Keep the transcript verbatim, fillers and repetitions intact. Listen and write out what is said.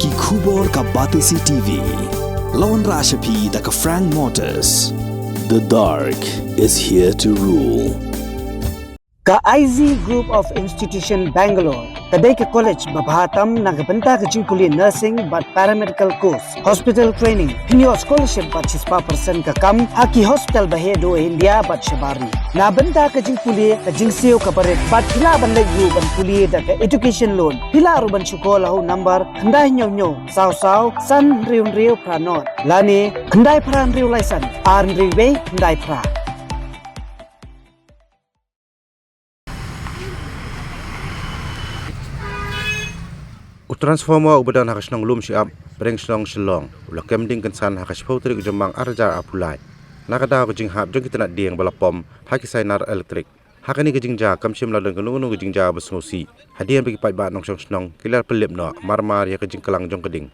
Ki khubor ka Batesi T V. La wanrah sha phi da ka Frank Motors. The dark is here to rule. Ka I Z Group of Institution Bangalore ka dei ka college ba bha tam na ka bynta ka jingpule nursing bad paramedical course, hospital training, pynïoh scholarship bad shispah percent ka kam ha ki hospital ba heh duh India bad shabar ri. Na bynta ka jingpule ka jingsiew kaba rit bad phi lah ban leit ruh ban pule da ka education loan. Phi lah ruh ban shu call ha u number khyndai hynñiew hynñiew saw saw san hynriew hynriew phra nod lane khyndai phra hynriew lai san ar hynriew wei khyndai phra. U transformer uba don ha ka shnong Lumshyiap, Pdeng Shnong, Shillong, u la kem ding kynsan ha ka shiphew tarik u Jymmang ar hajar arphew lai. Na ka daw ka jinghap jong ki tnat dieng ba la pom ha ki sainar elektrik. Ha kane ka jingjia kam shym la don kano kano ka jingjia ba sngewsih. Hadien ba ki paidbah nongshong shnong ki la pynlip noh marmar ïa ka jingklang jong ka ding.